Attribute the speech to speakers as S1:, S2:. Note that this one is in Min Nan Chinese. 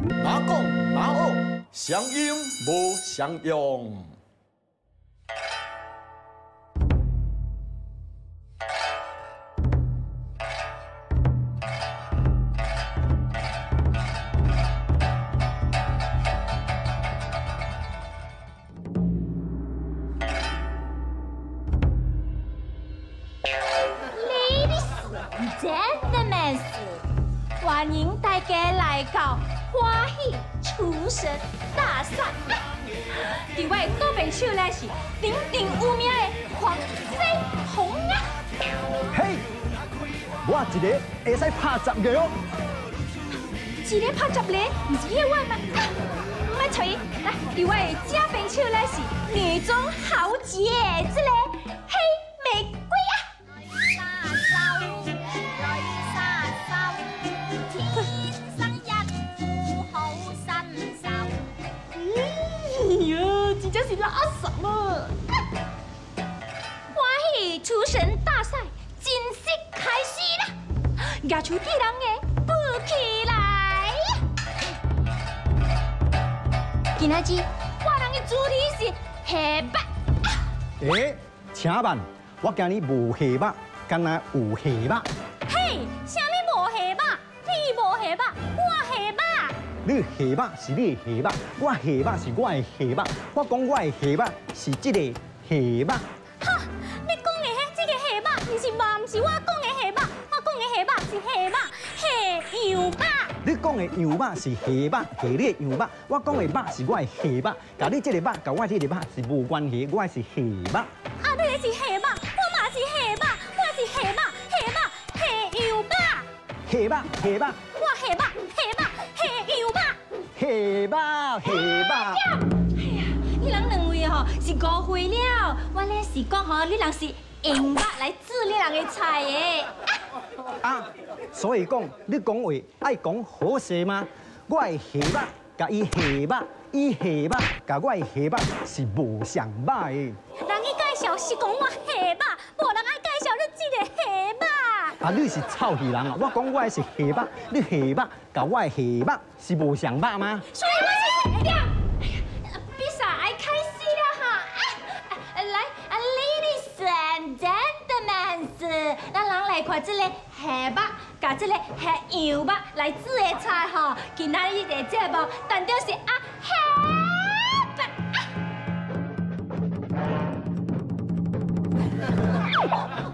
S1: 哪講哪學，雙音無雙用。
S2: Ladies and gentlemen，歡迎大家來到歡喜廚神大賽。佇我的左邊手咧是鼎鼎有名的黃飛鴻啊！
S3: 嘿，我一個會使拍十個哦。
S2: 一個拍十個，毋是葉問嗎？啊，莫揣伊。來，佇我的正邊手咧是女中豪傑，這个黑玫瑰啊！哎呦，真正是垃圾啊！歡喜廚神大賽正式開始啦！舉手的人的舞起來！今仔日我人的主題是下肉。
S3: 欸，請問，我今日無下肉，敢若有下肉？
S2: 嘿，啥物無下肉？你無下肉，我下肉。
S3: 你下肉是你的下肉，我下肉是我的下肉。我講我的下肉是這个下肉。
S2: 哈，你講的彼這个下肉，毋是嘛？毋是我講的下肉，我講的下肉是下肉，下羊肉。
S3: 你講的羊肉是下肉，下你的羊肉。我講的肉是我的下肉，佮你這个肉，佮我這个肉是無關係，我的是下肉。
S2: 啊，你的是下肉，我嘛是下肉，我是下肉，下肉，下羊肉。
S3: 下肉，下肉。
S2: 我下肉，下肉，下羊肉。
S3: 下肉，下肉。
S2: 哎呀，你人兩位吼是誤會了，我咧是講吼，你人是用肉來煮你人的菜的。
S3: 啊，所以講你講話愛講好勢嗎？我的下肉佮伊下肉，伊下肉佮我的下肉是無相肉的。
S2: 人去介紹是講我下肉，無人愛介紹你這个下肉。
S3: 啊，你是臭戲人啊！我講我的是下肉，你下肉佮我的下肉是無相肉嗎？
S2: 所以我是哎呀，比賽愛開始了哈！啊，來，啊，ladies and gentlemen，咱人來看這个下肉，佮這个下羊肉來煮的菜吼。今仔日的節目，當中是啊下肉。